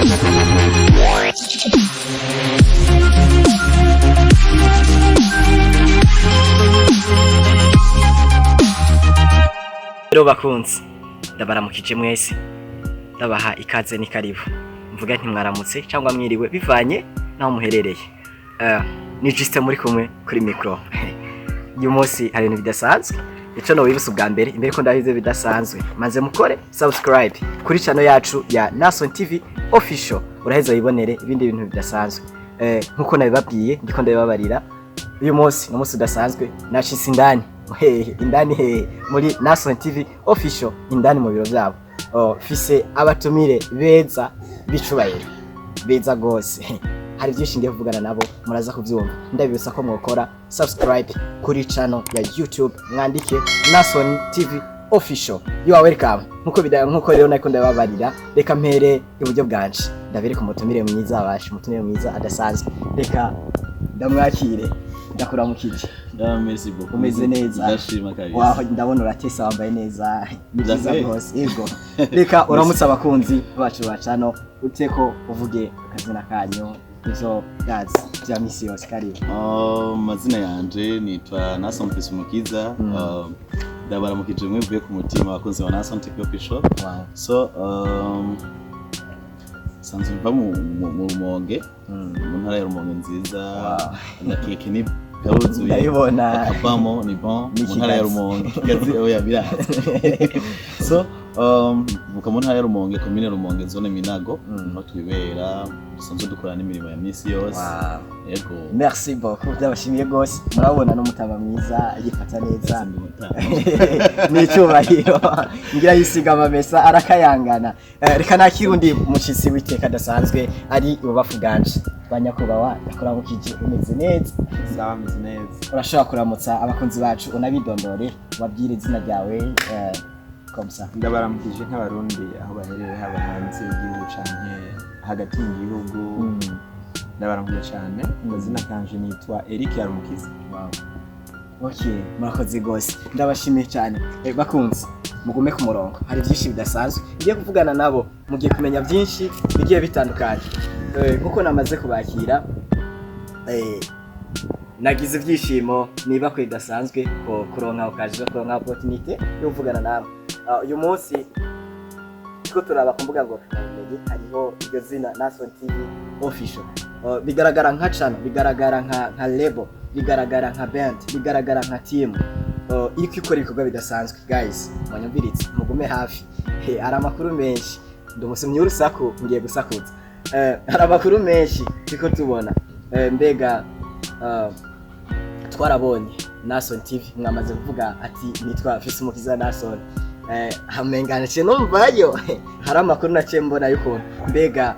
Rero bakunzi, ndabaramukije mwese, ndabaha ikaze n'ikaribu. Mvuga nti mwaramutse cyangwa mwiriwe, bivanye naho muherereye. Ni Justin muri kumwe kuri micro. Uyu munsi hari ibintu bidasanzwe. Ico no wibutsa ubwa mbere, imbere ko ndahize bidasanzwe, maze mukore subscribe kuri channel yacu ya Nason TV Official, uraheza wibonere ibindi bintu bidasanzwe. Nkuko nabibabwiye, ndiko ndabibabarira, uyu munsi ni umunsi udasanzwe. Nashitse indani hehe? Indani hehe? Muri Nason TV Official, indani mu biro byabo. Oh, fise abatumire beza b'icubahiro, beza gose. Hari byinshi ngiye kuvugana nabo, muraza kubyumva. Ndabibutsa ko mwokora subscribe kuri channel ya YouTube, mwandike Nason TV Official. You are welcome. Nkuko rero nako ndababarira, reka mpere iburyo bwanje, ndabereka umutumire mwiza, abasha umutumire mwiza adasanzwe. Reka ndamwakire. Ndakuramukije. Merci beaucoup. Umeze neza? Ndashima kabisa. Waho, ndabona uratesa, wambaye neza, ni byiza Ndahe. rwose. Yego, reka uramutse abakunzi bacu ba channel, uteko uvuge akazina kanyu, ivyo gazi bya misi yose. Karibu. Mazina yanje nitwa Nason Fisumukiza. Ndabaramukije mwe mvuye ku mutima, abakunzi ba Nason TV Official. So sanzwe mva mu Rumonge, mu ntara ya Rumonge nziza. Agakeke ni karuzuye. Ndabibona. Akavamo ni bon. Ni Mu ntara ya Kigazi. Rumonge. Kigazi, oya, birazi. So mvuka mu ntara ya Rumonge, komine Rumonge, zone Minago. Niho twibera, dusanzwe dukora n'imirimo ya misi yose. Yego. Merci beaucoup, ndabashimiye rwose. Murabona n'umutama mwiza, yifata neza. Ndi umutama. Ni icyubahiro, ngira yisiga amamesa, arakayangana. Reka nakire undi mushitsi w'iteka adasanzwe ari ibubafu bwanje. Banyakubahwa, ndakuramukije, umeze neza? Sawa, meze neza. Urashobora kuramutsa abakunzi bacu, unabidondore, ubabwire izina ryawe, comme ça. Ndabaramukije nk'Abarundi aho baherereye, haba hanze y'igihugu canke hagati mu gihugu. Ndabaramukije cane. Amazina kanje nitwa Eric Yarumukiza. Wow. Okay, murakoze rwose, ndabashimiye cyane. Bakunzi, mugume ku murongo, hari byinshi bidasanzwe ngiye kuvugana nabo, mugiye kumenya byinshi bigiye bitandukanye. Nkuko namaze kubakira, nagize ibyishimo niba ko bidasanzwe ko kuronka occasion, kuronka opportunité yo kuvugana namwe. Uyu munsi turiko turaba ku mbuga ngurukanabumenyi, hariho iryo zina Nason TV Official. Bigaragara nka channel, bigaragara nka label, bigaragara nka band, bigaragara nka team iriko ikora ibikorwa bidasanzwe. Guys, mwanyumviritse, mugume hafi. Hari amakuru menshi. Ndi umusomyi w'urusaku, ngiye gusakuza. Hari amakuru menshi turiko tubona. Mbega twarabonye Nason TV, mwamaze kuvuga ati nitwa Fisumukiza Nason. Hamengana naciye numvayo, hari amakuru naciye mbona y'ukuntu mbega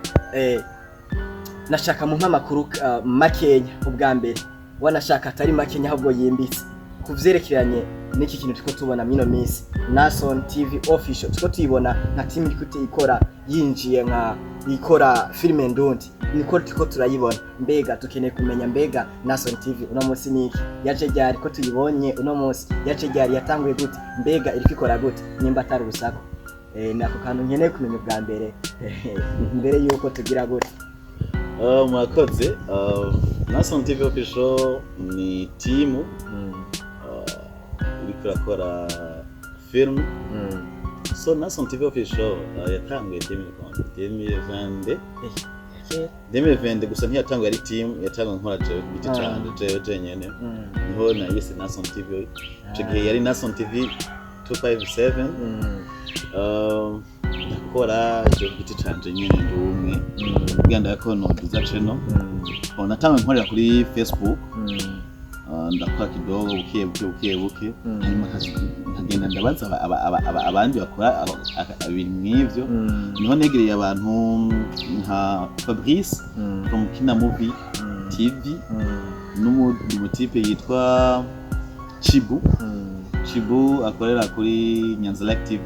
nashaka mu amakuru makenya ubwa mbere, wanashaka atari makenya ahubwo yimbitse, ku vyerekeranye n'iki kintu turiko tubona mino minsi, Nason TV Official. Turiko tuyibona nka team iriko ikora, yinjiye nka ikora filime ndundi, niko turiko turayibona. Mbega dukeneye kumenya, mbega Nason TV uno munsi niki? Yaje ryari ko tuyibonye uno munsi? Yaje ryari? Yatanguye gute? Mbega iriko ikora gute, nimba atari urusaku? Nako kantu nkeneye kumenya ubwa mbere, mbere yuko tugira gute. Murakoze. Nason TV Official ni timu iriko irakora film. So Nason TV Official yatanguye 2022, 2022, gusa ntiyatanguye ari team, yatanguye nkora jewe ku giti canje, jewe jenyene. Niho nayise Nason TV. Ico gihe yari Nason TV 257. Ndakora jewe ku giti canje nyene, ndi umwe, kugira ndako noduza channel. Oh, natanguye nkorera kuri Facebook. Ndakora kidogo, buke buke buke buke. Hanyuma nkagenda ndabaza abandi bakora ibintu nk'ivyo. Niho negereye abantu nka Fabrice from Kina Movie TV n'umundi mutipe yitwa Chibu. Chibu akorera kuri Nyanza Like TV,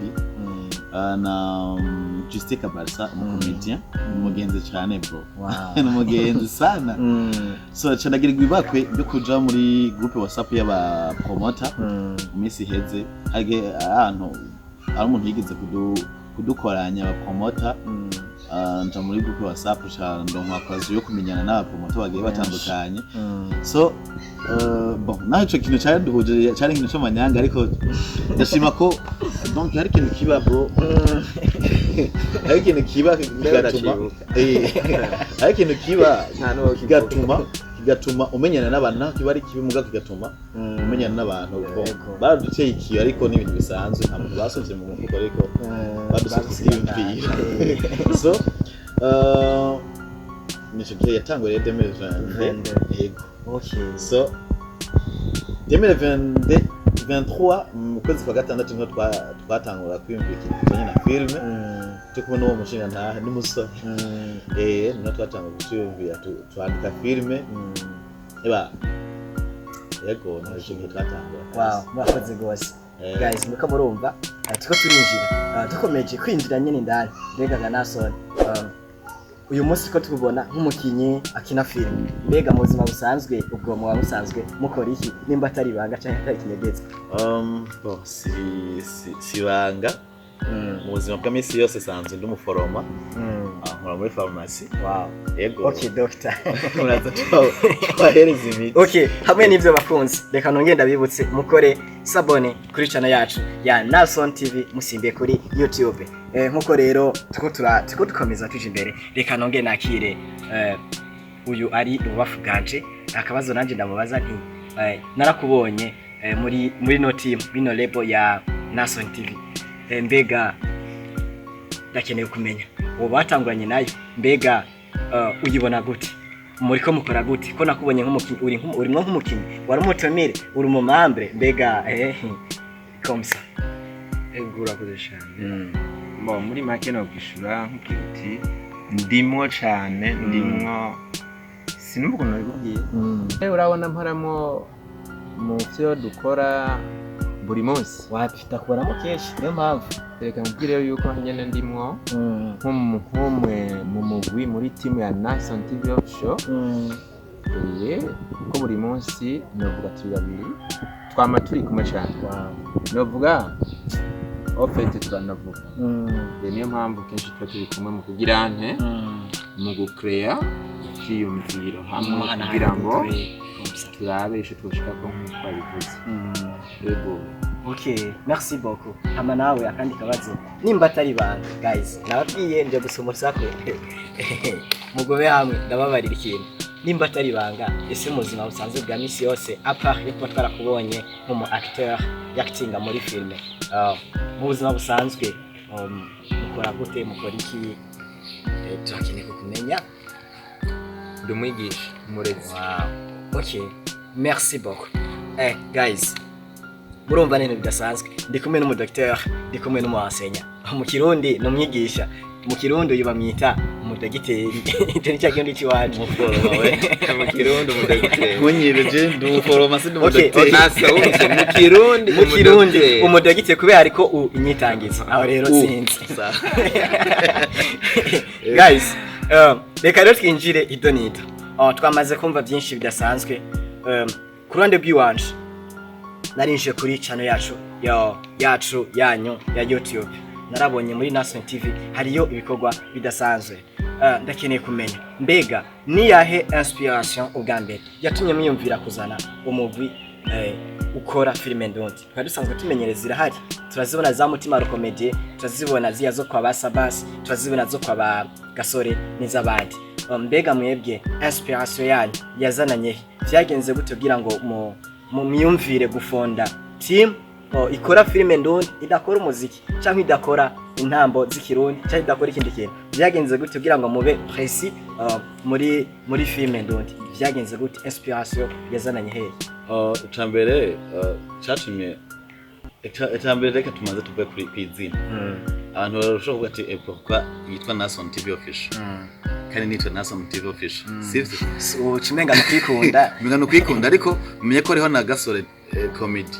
na Justin Kabarsa, umukomedian, ni umugenzi cyane bro. Ni umugenzi sana. So canagirirwa ibakwe ryo kuja muri groupe WhatsApp y'aba promoter. Mu minsi iheze hari ahantu hari umuntu yigeze kudukoranya aba promoter. Nja muri groupe WhatsApp, ca ndonka akazi yo kumenyana n'abapromoter bagiye batandukanye. So bon, naho ico kintu cari duhuje cari ikintu c'amanyanga, ariko ndashima ko donc hari ikintu kiba, bro, hari ikintu kiba kigatuma hari ikintu kiba Nta n'uwo kivuga. kigatuma umenyana n'abantu, naho kiba ari kibi muga kigatuma umenyana n'abantu. Bon, baraduteye ikiyo, ariko ni ibintu bisanzwe, nta muntu basovye mu mufuko, ariko badusovye ivyiyumviro. So nico gihe yatanguye rero 2022, yego. So 2022 23 mu kwezi kwa gatandatu niho twatangura kwiyumvira ikintu kijanye na filme, turi kumwe n'uwo mushinga ntahe n'umusore. Niho twatangura kuciyumvira, twandika filme. Eba yego, nico gihe twatangura. Wow, murakoze gose. Guys, muriko murumva, turiko turinjira. Dukomeje kwinjira nyene indani. Mbega nka Nason, uyu munsi ko tubona nk'umukinyi akina filime, mbega mu buzima busanzwe ubwo muba musanzwe mukora iki, nimba atari ibanga canke atari ikinyegetswe? Bon, si ibanga, mu buzima bwa misi yose sanzwe ndi umuforoma. Nkora muri farumasi. Yego. Okay, doctor. Muraza tubahereza imiti. Okay, hamwe n'ivyo bakunzi, reka nongere ndabibutse mukore s'abonner kuri channel yacu ya Nason TV, musimbiye kuri YouTube. Nkuko rero turiko dukomeza tuja imbere, reka nongere nakire uyu ari ibubafu bwanje. Akabazo nanje ndamubaza nti narakubonye muri no team, bino label ya Nason TV. Mbega ndakeneye kumenya uwo batanguranye nayo, mbega uyibona gute, muriko mukora gute, ko nakubonye nk'umukinyi, uri urimwo nk'umukinyi, wari umutumire, uri umumembre, mbega comme ça? Ego, urakoze cyane. Bon, muri make nokwishura nkubwira uti ndimwo cane, ndimwo, sinumva ukuntu nabikubwiye. Urabona mporamwo mu vyo dukora buri munsi. Wapi, ndakubonamo kenshi, niyo mpamvu. Reka nkubwire yuko nyene ndimwo nk'umwe mu mugwi muri timu ya Nason TV Show. Kuko buri munsi novuga turi babiri, twama turi kumwe cane. Novuga au fait turanavuga. Niyo mpamvu kenshi tuba turi kumwe mu kugira nte, mu gucreya ivyiyumviro hamwe kugira ngo turabe ico twoshikako nk'uko babivuze. Yego. Okay, merci beaucoup. Hama nawe akandi kabazo, nimba atari ibanga, guys, nababwiye nje gusoma urusaku, mugume hamwe, ndababarira ikintu. Nimba atari ibanga, ese mu buzima busanzwe bwa misi yose, à part yo kuba twarakubonye nk'umu acteur yakitinga muri filme, mu buzima busanzwe mukora gute, mukora iki? Turakeneye kukumenya. Ndi umwigisha, umurezi. Wow. Okay, merci beaucoup. Guys, murumva n'ibintu bidasanzwe. Ndi kumwe n'umudocteur, ndi kumwe n'umu enseignant. Mu Kirundi ni umwigisha. Mu Kirundi uyu bamwita umudogiteri. Icyo ni cya kirundi cy'iwacu. Umuforoma we. Mu Kirundi umudogiteri. Ntunyibeje, ndi umuforoma, si ndi Okay, umudogiteri. Nasa wumvise mu Kirundi. Mu Kirundi umudogiteri. Umudogiteri kubera ariko u inyitangizo. Aho rero U. sinzi. Sawa. Guys, reka rero twinjire ido n'ido. Twamaze kumva byinshi bidasanzwe. Ku ruhande rw'iwanje, narinjiye kuri channel yacu yo yacu yanyu ya YouTube, narabonye muri Nason TV hariyo ibikorwa bidasanzwe. Ndakeneye kumenya, mbega niyahe inspiration ubwa mbere yatumye mwiyumvira kuzana umugwi ukora filime ndundi? Twari dusanzwe tumenyereza, zirahari, turazibona za Mutima Rukomedie, turazibona ziya zo kwa ba Sabasi, turazibona zo kwa ba Gasore n'iz'abandi. Mbega mwebwe inspiration yanyu yazananye he? Vyagenze gute kugira ngo mu myumvire gufonda team ikora filime ndundi, idakora umuziki cyangwa idakora intambo z'ikirundi cyangwa idakora ikindi kintu? Vyagenze gute kugira ngo mube précis muri filime ndundi? Vyagenze gute? Inspiration yazananye hehe? Icambere catumye icambere, reka tumaze tuve kuri kw'izina. Abantu barashobora kuvuga ati eh, pourquoi yitwa Nason TV Official kandi nitwa Nason TV Official, sivyo? Ucimenga mu kwikunda. Umenga ni ukwikunda, ariko umenye ko hariho na Gasore Comedy,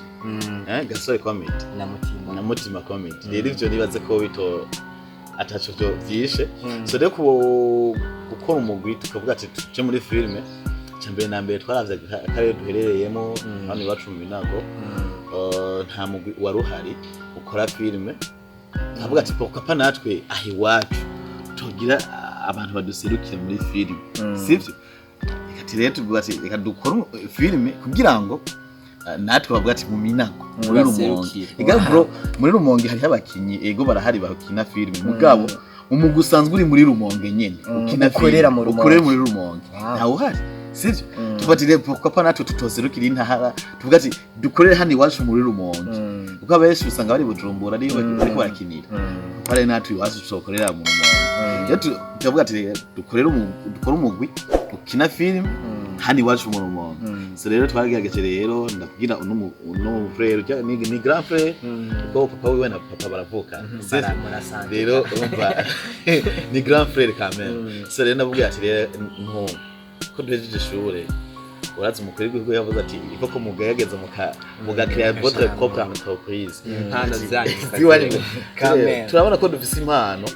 Gasore Comedy na Mutima. Na Mutima Comedy. Rero ivyo nibaze ko bito ataco vyo vyishe. So rero gukora umugwi tukavuga ati tuje muri filime, icambere na mbere twaravye akarere duherereyemo, hano iwacu mu Minago, nta mugwi wari uhari ukora filime. Nkavuga ati pourquoi pas natwe aha iwacu. Tugira abantu baduserukira muri filime, sivyo? Reka rero tuvuga ati reka dukore filime kugira ngo natwe bavuga ati mu minago muri Rumonge. Baserukire. Ega bro, muri Rumonge hariho abakinyi, ego barahari bakina filime, mugabo umugwi usanzwe uri muri Rumonge nyene ukina Ukorera filime, mu Rumonge. Ukorera muri Rumonge, ntawe uhari, sivyo? Tuvuga ati rero pourquoi pas natwe tutoserukira intara, tuvuga ati dukorere hano iwacu muri Rumonge, kuko abenshi usanga bari Bujumbura ariyo bariko barakinira, kuko ari natwe iwacu tuzokorera mu Rumonge. Rero tukavuga ati rero dukorere dukore umugwi ukina filime hano iwacu mu Rumonge. So rero twagerageje rero, ndabwira uno frère ni grand frère, kuko papa wiwe na papa baravuka, sivyo? Rero urumva ni grand frère quand même. So rero ndamubwira ati rero nto ko duhejeje ishure, urazi umukuru w'igihugu yavuze ati il ko mugerageza mugakrea votre propre entreprise. Impano zanyu. Ziwanyu. Quand même. Turabona ko dufise impano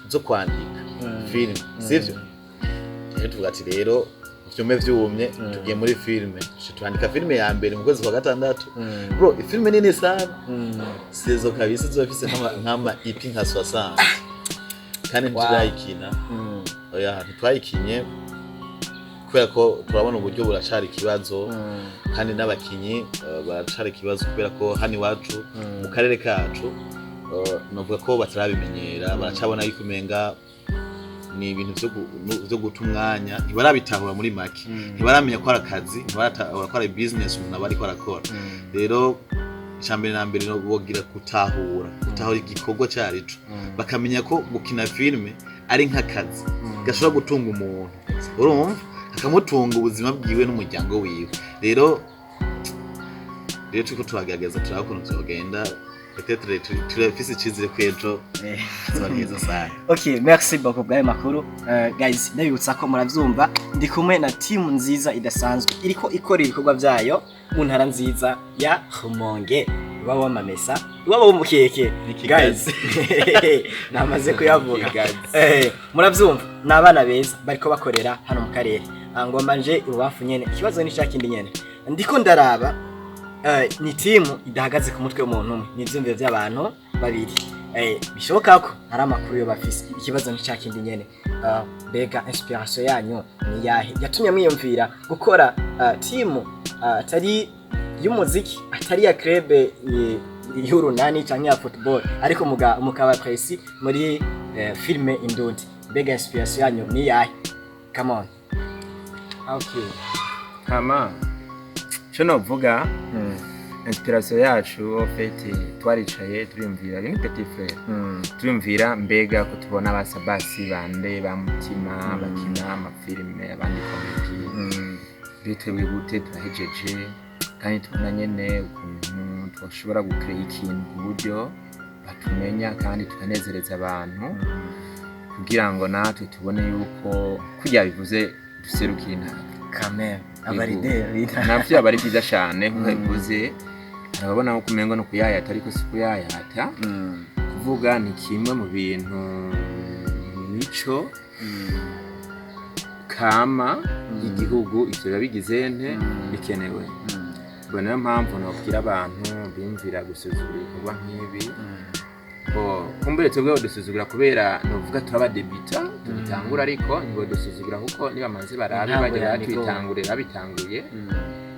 zo kwandika filime, sivyo? Rero tuvuga ati rero vyume vyumye, tugiye muri filime. Tuca twandika filime ya mbere mu kwezi kwa gatandatu. Bro, ifilime nini sana, saison kabisa izoba ifise nk'ama EP nka 60, kandi ntiturayikina. Oya, ntitwayikinye kubera ko turabona uburyo buracari ikibazo, kandi n'abakinyi baracari ikibazo, kubera ko hano iwacu mu karere kacu novuga ko batarabimenyera, baracabona yuko umenga ni ibintu vyo guta umwanya. Ntibarabitahura muri make, ntibaramenya ko ari akazi, ntibaratahura ko ari business umuntu aba ariko arakora. Rero icambere na mbere no bogira gutahura igikorwa carico, bakamenya ko gukina filime ari nk'akazi gashobora gutunga umuntu, urumva, kakamutunga ubuzima bwiwe n'umuryango wiwe. Rero turiko turagerageza, turaba ukuntu vyogenda. Peut-être turafise icizere ko ejo hazoba ari heza sana. Okay, merci beaucoup bw'ayo makuru. Guys, ndabibutsa ko muravyumva, ndi kumwe na team nziza idasanzwe iriko ikora ibikorwa vyayo mu ntara nziza ya Rumonge, iwabo w'amamesa, iwabo w'umukeke. Guys, namaze kuyavuga. Kigazi. Muravyumva ni abana beza bariko bakorera hano mu karere. Ah, ngomba nje ibubafu nyene, ikibazo ni cya kindi nyene ndiko ndaraba. Ni timu idahagaze ku mutwe w'umuntu umwe, ni ivyumviro by'abantu babiri. Bishoboka ko hari amakuru yo bafise. Ikibazo ni cya kindi nyene. Mbega inspiration yanyu ni yahe yatumye mwiyumvira gukora timu atari y'umuziki, atari ya club y'urunani canke ya football, ariko mukaba précis muri filme Indundi? Mbega inspiration yanyu ni yahe? Come on. Okay, hama cyo novuga, inspiration yacu, en fait twaricaye turiyumvira, ni petit frère, turiyumvira mbega ko tubona ba Sabasi bande ba Mutima bakina amafilime, abandi comédie, twebwe gute turahejeje kandi tubona nyene ukuntu twashobora gucrea ikintu ku buryo batumenya kandi tukanezereza abantu, kugira ngo natwe tubone yuko kurya bivuze duserukira intara. Quand même, abarideri. Navyo aba ari byiza cane nkuko bivuze, urabona ko umengo no kuyayata, ariko si kuyayata. Kuvuga ni kimwe mu bintu mu mico kama y'igihugu, ivyo biba bigize nte bikenewe. Ubwo niyo mpamvu nobwira abantu bimvira gusuzugura ibikorwa nk'ibi bo kumbure twebwe badusuzugura kubera novuga turabadebita tugitangura, ariko ntibodusuzugura kuko nibamaze barabe Intango bajya ya batwitangurira babitanguye,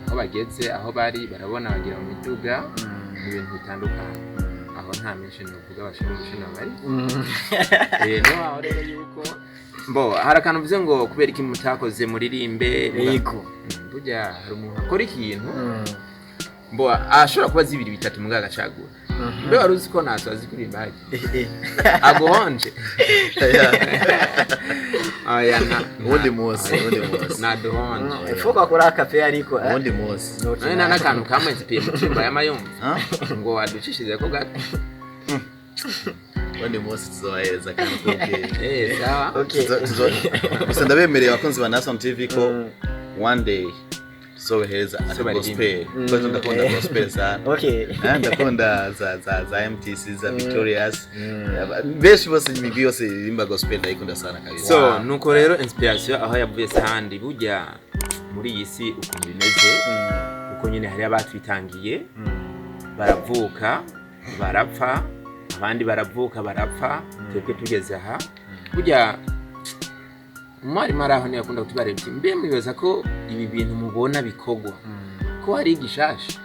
aho bageze, aho bari barabona bagira mu miduga mu bintu bitandukanye, aho nta menshi novuga bashira umushino bari. Niyo aho rero yuko mbo hari akantu uvuze ngo kubera iki mutakoze muririmbe. Yego. Burya hari umuntu akora ikintu, mbo ashobora kuba azi ibiri bitatu mbwa agacagura. Mbe wari uzi ko ntazo azi kuririmba hajya aguhonje? Oya, Uwundi munsi, uwundi munsi. Naduhonje. Ifuka kuri akape ariko. Uwundi munsi. None nta n'akantu kamwensipiye mu cyumba y'amayumva Ha? ngo waducishirize ko gato. Uwundi munsi tuzobahereza akantu k'ubwenge. Eh, sawa. Okay. Gusa ndabemereye abakunzi ba Nason TV ko one day tuzobahereza aka Tuzobaririmba. gospel, kuko ndakunda gospel sana. Ndakunda za MTC, za Victorious, benshi bose, imigwi yose iririmba gospel ndayikunda sana kabisa. So nuko rero inspiration aho yavuye se handi, burya muri iyi si ukuntu bimeze, kuko nyine hari abatwitangiye baravuka barapfa, abandi baravuka barapfa, twebwe tugeze aha. Burya umwarimu ari aho niyo akunda kutubarira ati: "Mbe mwibaza ko ibi bintu mubona bikorwa ko hari igishasha?"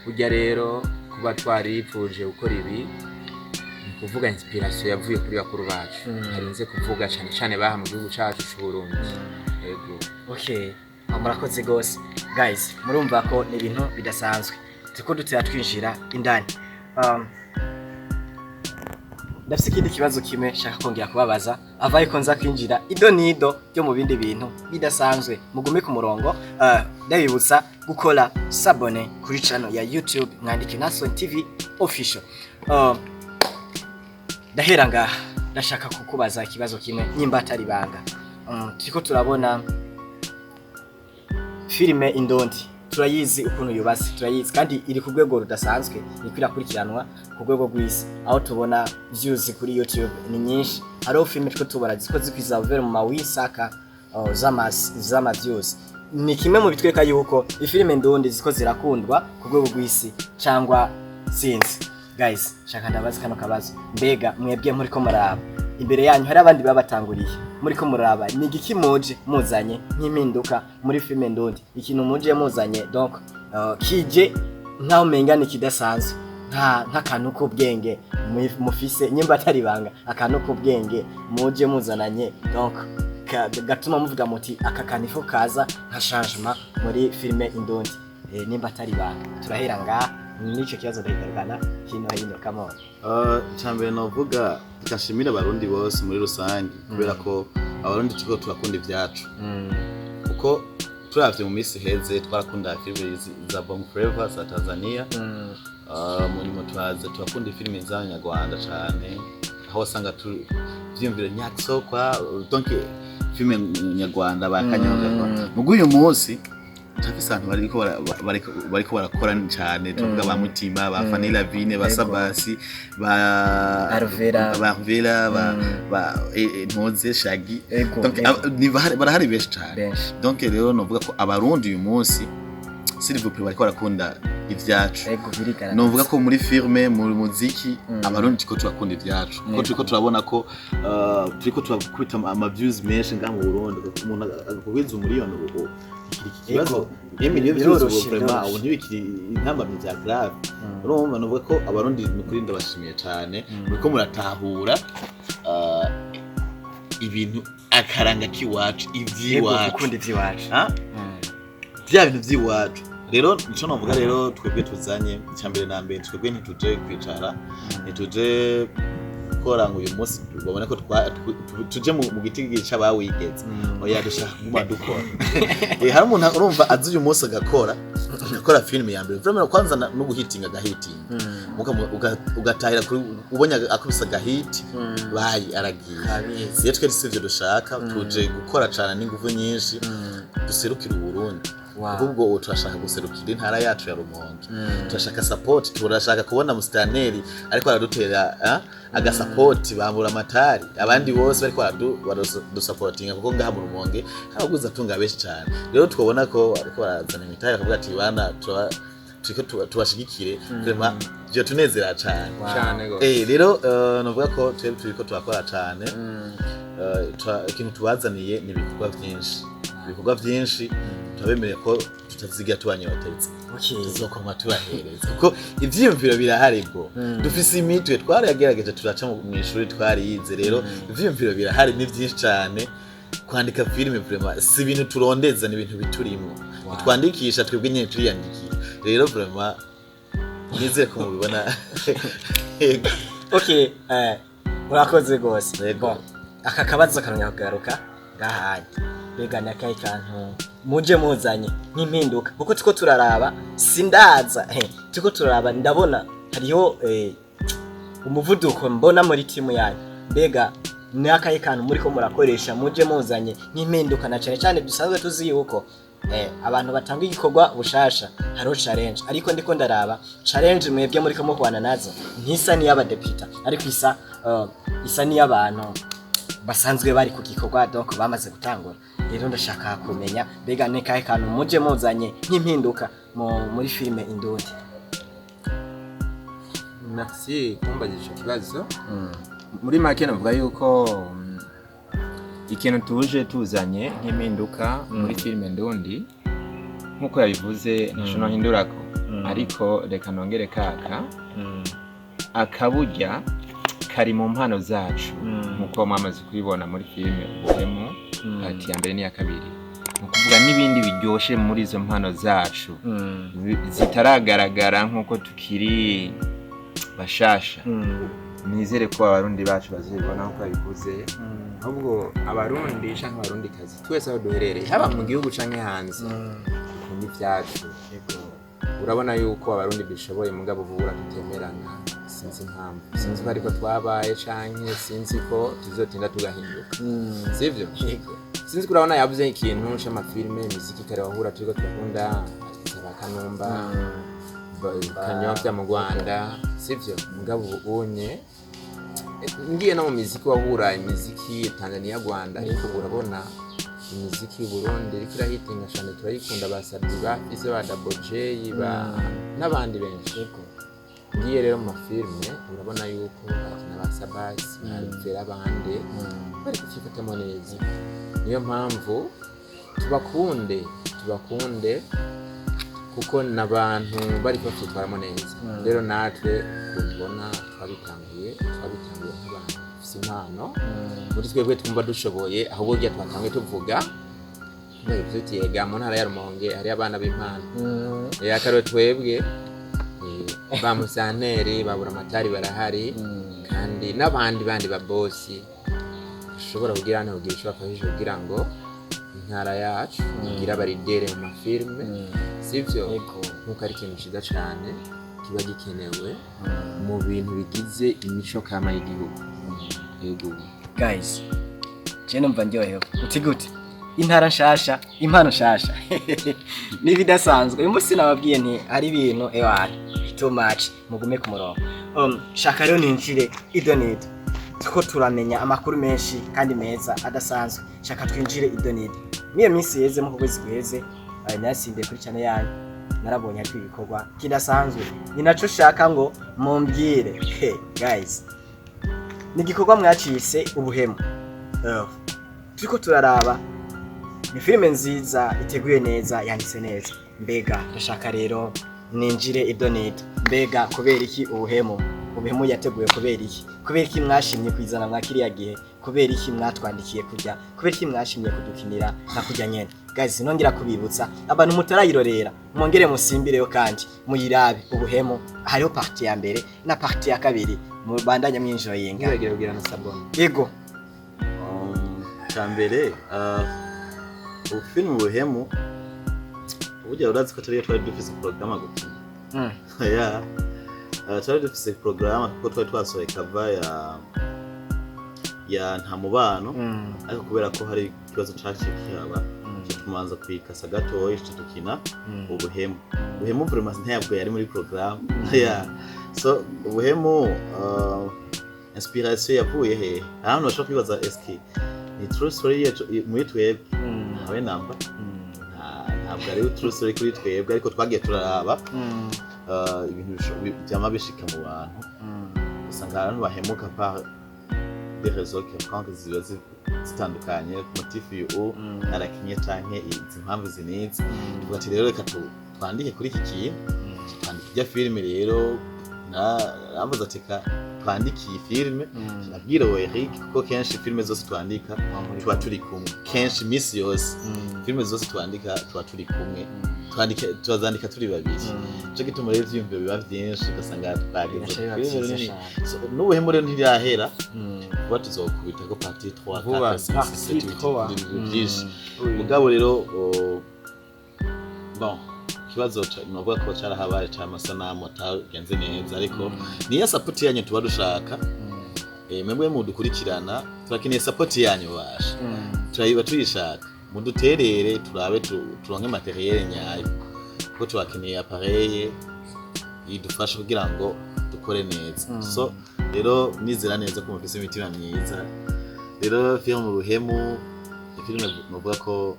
Burya rero kuba twarifuje gukora ibi, ni ukuvuga inspiration yavuye kuri bakuru bacu, harinze kuvuga cyane cyane baha mu gihugu cyacu c'u Burundi. Yego. Okay, murakoze gose guys. Murumva ko ni ibintu bidasanzwe, turiko dutera twinjira indani. Ndafise ikindi kibazo kimwe nshaka kongera kubabaza avaye ko nza kwinjira ido nido ryo mu bindi bintu bidasanzwe. Mugume ku murongo. Ndabibutsa gukora s'abonner kuri channel ya YouTube, mwandike Nason TV Official. Ndahera ngaha, ndashaka kukubaza ikibazo kimwe nyimba atari ibanga. Turiko turabona filime Indondi, turayizi ukuntu yubatse, turayizi kandi iri ku rwego rudasanzwe, iriko irakurikiranwa ku rwego rw'isi, aho tubona views kuri YouTube ni nyinshi. Hariho filime two tubona ziko zikwiza vers mu mawisaka z'ama views. Ni kimwe mu bitwereka yuko ifilime ndundi ziko zirakundwa ku rwego rw'isi, cyangwa sinzi. Guys, shaka ndabaza kano kabazo: mbega mwebwe muriko muraba imbere yanyu hari abandi babatanguriye, muriko muraba ni igiki muje muzanye nk'impinduka muri filime ndundi? Ikintu muje muzanye donc kije nkaho umenga ni kidasanzwe, nk'akantu k'ubwenge mufise, nyimba atari ibanga, akantu k'ubwenge muje muzananye donc gatuma muvuga muti aka kantu ifo kaza nka changement muri filime Indundi. Nimba atari ibanga, turahera ngaha n'ico kibazo, ndakigarukana hino hino. Come on. Icambere novuga, tugashimira Abarundi bose muri rusange, kubera ko Abarundi turiko turakunda ivyacu, kuko turavye mu minsi iheze twarakunda filime za Bongo Flava za Tanzania. Mu nyuma turaza turakunda filime z'Abanyarwanda cane, aho wasanga vyiyumvira nyatsokwa, donc filime nyarwanda ba Kanyonga. Mugu uyu munsi turafise abantu bariko barakora cane, tuvuga ba Mutima, ba Fanny Lavine, ba Sabasi, ba Arvera. Ba Arvera, ba Ntoze Shagi. Donc barahari benshi cane. Benshi. Donc rero novuga ko Abarundi uyu munsi, s'il vous plaît, bariko barakunda ivyacu. Ego, birigaragaza. Novuga ko muri filme, mu muziki, Abarundi turiko turakunda ivyacu, kuko turiko turabona ko turiko turakubita ama views menshi ngaha mu Burundi. Umuntu akugwiza umuriyoni ubu iki kibazo, emiliyoni views ubu Biroroshe, vraiment biroroshe. ubu ntibikiri intambamyi vya grave. Urumva, novuga ko Abarundi nukuri ndabashimiye cane, muriko muratahura ibintu akaranga k'iwacu, ivy'iwacu. Gukunda ivy'iwacu. Ah? Bya bintu by'iwacu. Rero nico novuga rero twebwe tuzanye, icya mbere na mbere, twebwe ntituje kwicara, ntituje gukora ngo uyu munsi babone ko tuje mu giti c'abawigeze. Oya, dushaka kuguma dukora. Hari umuntu urumva azi uyu munsi agakora filime ya mbere vraiment, kwanza no guhitinga, agahitinga, ugatahira kuri ubonye akubise agahiti, bayi aragiye. Kabizi. Iyo twari sivyo dushaka, tuje gukora cane n'inguvu nyinshi, duserukira Uburundi. Ahubwo ubu turashaka guserukira intara yacu ya Rumonge. Turashaka support, turashaka kubona musitaneri ariko aradutera agasapoti, bambura amatari, abandi bose bariko baradusapotinga, kuko ngaha mu Rumonge hari abaguzi benshi cane. Rero twabona ko bariko barazana imitahe, bakavuga ati: "Bana, turiko tubashigikire." Vraiment vyo tunezera cane. Cyane gose. Rero novuga ko twebwe turiko turakora cane. Ikintu tubazaniye ni ibikorwa vyinshi, ibikorwa vyinshi. Turabemereye ko tutazigira tubanyoteza, tuzokoma tubahereza, kuko ivyiyumviro birahari bwo. Dufise imitwe, twaragerageje, turaca mw'ishuri, twarize. Rero ivyiyumviro birahari, ni vyinshi cane. Kwandika filime vraiment si ibintu turondeza, ni ibintu biturimwo. Twandikisha twebwe nyene, turiyandikira. Rero vraiment nizere ko mubibona. Yego. Okay, urakoze gose. Yego. Bon, aka kabazo karongera kugaruka ngahanye: mbega ni akahe kantu muje muzanye nk'impinduka? Kuko turiko turaraba, sindaza, turiko turaraba, ndabona hariho umuvuduko mbona muri timu yanyu. Mbega ni akahe kantu muriko murakoresha muje muzanye nk'impinduka, na cane cane dusanzwe tuzi yuko abantu batanga igikorwa bushasha hariho challenge, ariko ndiko ndaraba challenge mwebwe muriko muhwana nazo ntisa n'iy'abadepita, ariko isa n'iy'abantu basanzwe bari ku gikorwa, donc bamaze gutangura. Rero ndashaka kumenya, mbega ni kahe kantu muje muzanye nk'impinduka muri filime Indundi? Merci kumbaza ico kibazo. Muri make navuga yuko Ikintu tuje tuzanye nk'impinduka muri filime ndundi, nk'uko yabivuze, ntaco nohindurako, ariko reka nongere kaka akaburya kari mu mpano zacu, nk'uko mwamaze kubibona muri filime Ubuhemu, partie ya mbere n'iya kabiri, ni ukuvuga n'ibindi biryoshe muri izo mpano zacu zitaragaragara nk'uko tukiri bashasha. Nizere ko Abarundi bacu bazibona nk'uko babivuze. Ahubwo Abarundi canke Abarundikazi twese aho duherereye, haba mu gihugu canke hanze, dukunda ivyacu. Urabona yuko Abarundi dushoboye, mugabo ubura tutemerana. Sinzi impamvu, sinzi ko ariko twabaye canke sinzi ko tuzotinda tugahinduka, sivyo? Sinzi ko urabona yavuze ikintu c'amafilme, imiziki. Kare wahura turiko turakunda ba Kanumba, Kanyobya mu Rwanda, sivyo? Mugabo ubu unye ngiye no mu miziki, wahura imiziki Tanzania, Rwanda, ariko ubu urabona imiziki y'Uburundi iriko irahitinga cane, turayikunda, ba Sat-B, ba Fise, ba Double J, ba n'abandi benshi. Ngiye rero mu mafilme, urabona yuko bakina ba Sabasi, ba Vera, abandi bari kucyifatamo neza. Niyo mpamvu tubakunde, tubakunde kuko n'abantu bari bavyitwaramo neza. Rero natwe kubibona twabitanguye nk'abantu dufise impano muri twebwe, twumva dushoboye. Ahubwo burya twatanguye tuvuga uti: "Ega mu ntara ya Rumonge hari abana b'impano." Akarore twebwe, ba musanteri, ba buramatari barahari, kandi n'abandi bandi ba bosi bashobora kugira hano kugira icyo bafashije kugira ngo intara yacu igire abaridere mu mafilme, sivyo? Nkuko ari ikintu ciza cane kiba gikenewe mu bintu bigize imico kama y'igihugu. Yego. Guys, je numva ndyohewe. Uti gute? Intara nshasha, impano nshasha, n'ibidasanzwe. Uyu munsi nababwiye nti hari ibintu ewana too much. Mugume ku murongo. Shaka rero ninjire ido nido, tuko turamenya amakuru menshi kandi meza adasanzwe. Shaka twinjire ido nido. Miyo minsi yeze, mu kwezi guheze, nasimbiye kuri channel yanyu, narabonye ariko ibikorwa kidasanzwe. Ni naco shaka ngo mumbwire. Hey, guys, ni igikorwa mwacise Ubuhemu. Turiko turaraba, ni filime nziza, iteguye neza, yanditse neza. Mbega ndashaka rero ninjire ido nido. Mbega kubera iki Ubuhemu? Ubuhemu yateguye kubera iki? Kubera iki mwashimye kwizana mwa kiriya gihe? Kubera iki mwatwandikiye kujya? Kubera iki mwashimye kudukinira nka kujya nyene? Guys, nongera kubibutsa, abantu mutarayirorera, mwongere musimbireyo kandi muyirabe Ubuhemu. Hariho partie ya mbere na partie ya kabiri, mubandanye mwinjoyinga. Ntibagire kugira na s'abonner. Yego. Cya mbere, ubu filime Ubuhemu, burya urazi ko atariyo twari dufise porogaramu gukina. Ya, twari dufise porogaramu kuko twari twasohoye cover ya Nta Mubano, ariko kubera ko hari ikibazo caciye kihaba, tumanza kuyikasa gatoya, tuca dukina Ubuhemu. Ubuhemu vraiment ntabwo yari muri porogaramu ya. So Ubuhemu, inspiration yavuye hehe? Ahantu bashobora kwibaza: eske ni true story yacu muri twebwe? Ntawe namba. Ntabwo ari true story kuri twebwe, ariko twagiye turaraba ibintu vyama bishika mu bantu, usanga abantu bahemuka par des raisons quelconques ziba zitandukanye, motif yu narakinye canke izi mpamvu zinizi. Tuvuga ati: "Rero reka twandike kuri iki kintu." Twandika ijya filime. Rero naravuze ati: "Ka twandike iyi filime." Nabwira uwo Eric, kuko kenshi filime zose twandika tuba turi kumwe, kenshi iminsi yose filime zose twandika tuba turi kumwe, twandika, turazandika turi babiri. Nico gituma rero ivyiyumviro biba vyinshi, ugasanga twageze Bigaca biba filime vyiza nini. cane. So, n'Ubuhemu rero ntirahera, vuba tuzokubitako partie 3, Vuba, 4, 5, partie 6, 7, 3. 8, byinshi. Mugabo rero bon, ikibazo novuga ko carahabaye c'amasanamu atagenze neza, ariko niyo support yanyu tuba dushaka. Mwebwe mudukurikirana, turakeneye support yanyu basha, turayiba tuyishaka. Muduterere turabe turonke matériel nyayo, kuko turakeneye appareil idufasha kugira ngo dukore neza. So rero nizera neza ko mufise imitima myiza. Rero film Ubuhemu ni filime novuga ko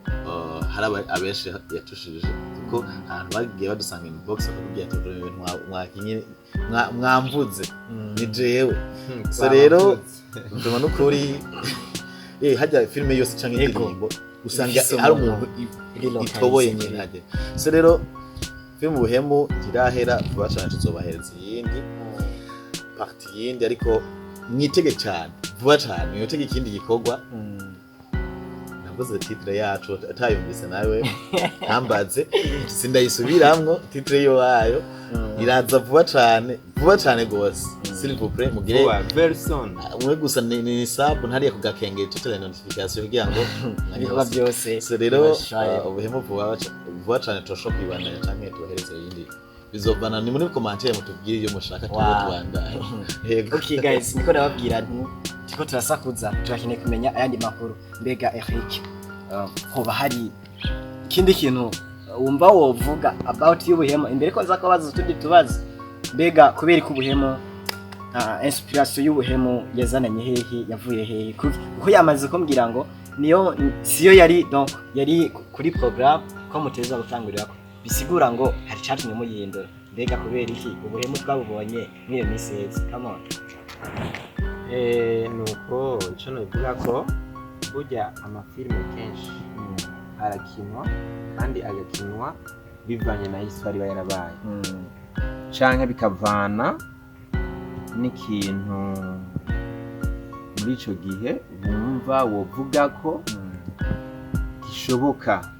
hari abenshi yatushije, kuko ahantu bagiye badusanga inbox bakatubwira ati: "Ibintu mwakinye mwamvuze ni jewe." So rero vraiment n'ukuri Hajya filime yose canke indirimbo usanga Ifise hari umuntu umuntu iri localisé itoboye kuri- nyine hajya. So rero filime Ubuhemu ntirahera, vuba cane tuzobahereza iyindi partie yindi, ariko mwitege cyane, vuba cane mwitege ikindi gikorwa. Navuze titre yacu, atayumvise nawe ntambaze, sindayisubiramwo. Titre yo wayo iraza vuba cane, vuba cane gose. S'il vous plaît, mugire Vuba, very soon. Mwe gusa ni sub ntariye ku gakengeri, tutele notification kugira ngo Ibikorwa byose So rero bibashaye. Ubuhemu vuba cane turashobora kwibandanya canke tubahereze ibindi, bizovana ni muri commentaire, mutubwire iyo mushaka tube tubandanye. Yego. Okay guys, niko nababwira nti turiko turasakuza, turakeneye kumenya ayandi makuru. Mbega Eric, hoba hari ikindi kintu wumva wovuga about y'ubuhemu imbere ko nza kubaza utundi tubazo? Mbega kubera ko ubuhemu, inspiration y'ubuhemu yazananye hehe, yavuye hehe? Kuko yamaze kumbwira ngo niyo siyo yari, donc yari kuri programme ko muteza gutangurirako, bisigura ngo hari icatumye muyihindura. Mbega kubera iki ubuhemu twabubonye mw'iyo minsi iheze? Come on. Nuko ico novuga ko burya amafilime kenshi arakinwa kandi agakinwa bivanye na histoire iba yarabaye canke bikavana n'ikintu muri ico gihe wumva wovuga ko gishoboka.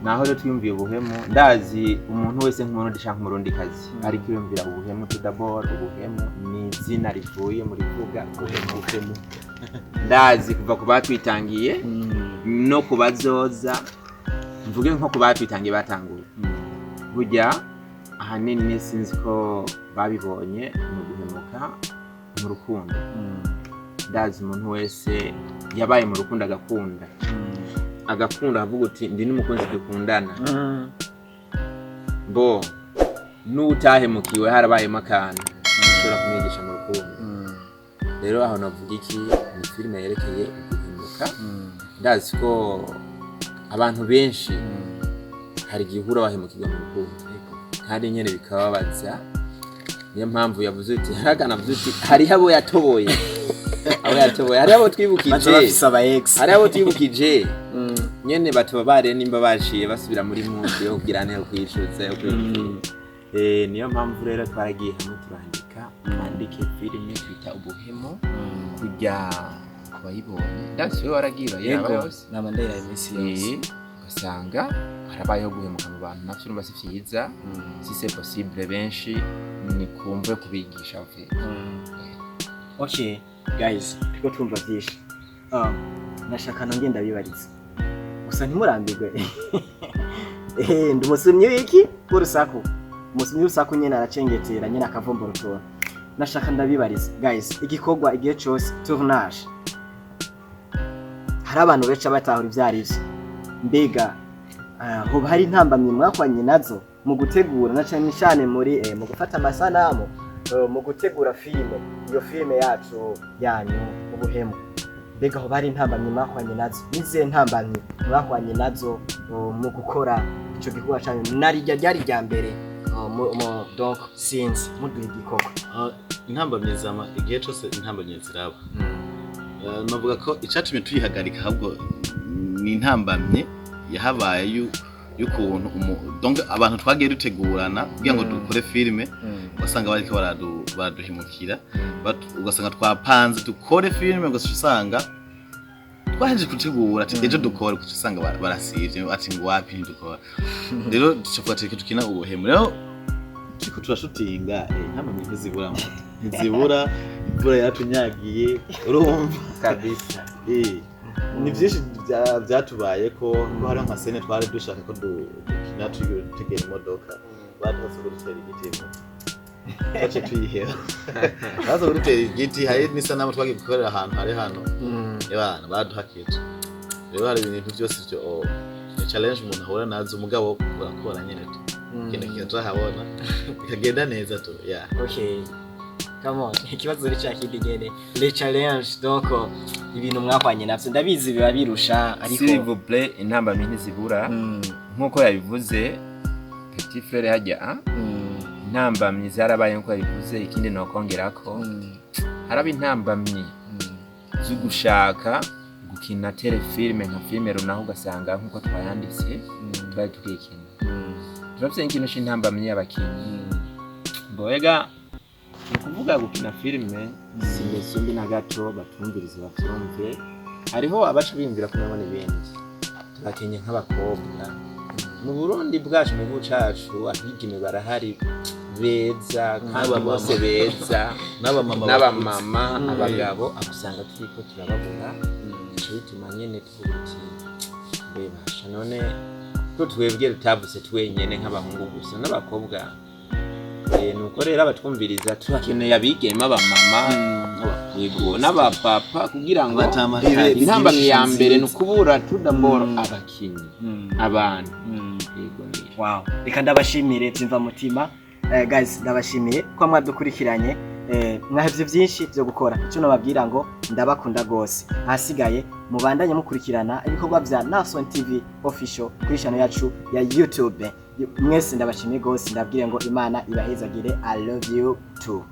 Naho rero twiyumviye ubuhemu, ndazi umuntu wese nk'umurundi canke umurundikazi ariko yiyumvira ubuhemu, tout d'abord ubuhemu ni izina rivuye mu rivuga guhemuka. Ndazi kuva ku batwitangiye no ku bazoza, mvuge nko ku batwitangiye batanguye, burya ahanini sinzi ko babibonye ni uguhemuka mu rukundo. Ndazi umuntu wese yabaye mu rukundo, agakunda, agakunda avuga uti ndi n'umukunzi dukundana, bo n'utahemukiwe harabayemo akantu ushobora kumwigisha mu rukundo. Rero aho navuga iki, ni filime yerekeye uguhemuka. Ndazi ko abantu benshi hari igihe uhura wahemukirwa mu rukundo kandi nyene bikababaza. Niyo mpamvu yavuze uti hari akantu, avuze uti hariho abo yatoboye, abo yatoboye, hariho abo twibukije. Baza bafise aba ex. Hariho abo twibukije nyene batoba bare nimba baciye basubira muri mundi yo kugira yo kwicuza yo kwiyumvira. Niyo mpamvu rero twaragiye hamwe turandika, twandike filime twita Ubuhemu kujya ku bayibonye. Ndazi wewe waragiye urayiraba Yego. yose. Nama ndayiraba iminsi yose. Ugasanga harabayeho guhemuka mu bantu, navyo urumva si vyiza. Si c'est possible, benshi ni kumve kubigisha en fait. Okay guys, turiko twumva vyinshi. Nashaka nongeye ndabibariza gusa ntimurambirwe. Ndi umusumyi w'iki w'urusaku, umusumyi w'urusaku nyene aracengetera nyene akavumbura utuntu. Nashaka ndabibariza guys, igikorwa igihe cose tournage, hari abantu benshi batahura ivyo arivyo. Mbega hoba hari intambamyi mwakwanye nazo mu gutegura, na cane cane muri mu gufata amasanamu, mu gutegura filime, iyo filime yacu yanyu Ubuhemu? Mbega hoba hari intambamyi mwakwanye nazo? Nizihe ntambamyi mwakwanye nazo mu gukora ico gikorwa canyu? Narirya ryari rya mbere, donc sinzi, muduha igikorwa. Intambamyi zama igihe cose, intambamyi ziraba. Novuga ko icatumye tuyihagarika ahubwo ni intambamyi yahabaye y'ukuntu donc abantu twagiye dutegurana kugira ngo dukore filime, ugasanga bariko baraduhemukira. Ugasanga twapanze dukore filime, gusa usanga twahejeje gutegura ati ejo dukore, gusa usanga barasivye ati ngo wapi, ntidukora. Rero tucavuga ati reka dukina ubuhemu. Rero turiko turashutinga, intambamyi ntizibura, ntizibura. Imvura yatunyagiye, urumva. Kabisa. Ni byinshi byatubaye ko hariho nka scène twari dushaka ko dukina dutegera imodoka, baduhatse kudutera igiti, twace tuyiheba, baza kudutera igiti. Hari n'isanamu twagiye gukorera ahantu hari hano, ebana baduhakije. Rero hari ibintu byose byo, oh, ni challenge umuntu ahura nazo, umugabo urakora nyene tu ikintu kikaja habona bikagenda neza tu, yeah. Okay, come on, ikibazo ni cya kindi nyene, les challenge, donc ibintu mwakwanye navyo, ndabizi biba birusha, ariko S'il vous plaît, intambamyi ntizibura nk'uko yabivuze petit frère hajya, ah? Intambamyi zarabaye nk'uko yabivuze. Ikindi nokongerako, haraba intambamyi zo gushaka. Gukina téléfilm, nka filime runaka, ugasanga nk'uko twayanditse twari tukikina. Turafise nk'ikintu c'intambamyi y'abakinyi. Mbega ni ukuvuga gukina filime si ingeso mbi na gato, batumvirize bavyumve. Hariho abaca biyumvira ko nabona ibindi. Turakenye nk'abakobwa mu Burundi bwacu, mu gihugu cacu, abigeme barahari beza kandi N'abamama. bose beza. N'abamama. N'abamama, abagabo, abo usanga turiko turababura. Bica bituma nyene tuvuga uti: "Mbe basha, none ko twebwe tutavutse twenyene nk'abahungu gusa, n'abakobwa?" Nuko rero abatwumviriza, turakeneye abigeme, abamama, yego, n'abapapa, kugira ngo Abatama. Intambamyi ya mbere ni ukubura tudaboro abakinyi, abantu, yego ni Wow, reka ndabashimire byimva mutima. Guys, ndabashimiye ko mwadukurikiranye. Mwahevye vyinshi vyo gukora. Icyo nababwira ngo ndabakunda gose. Ahasigaye mubandanye mukurikirana ibikorwa vya Nason TV Official kuri channel yacu ya YouTube. Mwese ndabashimiye gose, ndabwire ngo Imana ibahezagire. I love you too.